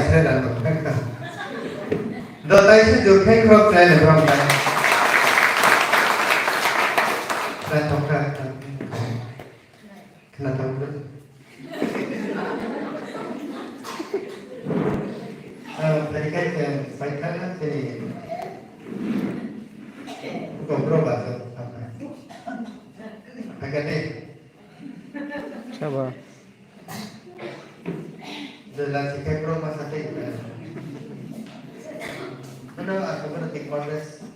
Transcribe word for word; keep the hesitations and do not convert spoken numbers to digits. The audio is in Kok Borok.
Khe rang rok khe kha. Do tai se jur khe khorok chlai le brom kha. Kha tong kha. Khna tong kha. Ah, tari kai khe pai kha na tini. Ko bro ba sa. Agade. Sabo. Jela chikai bro masa tei. Mano aku berarti Congress.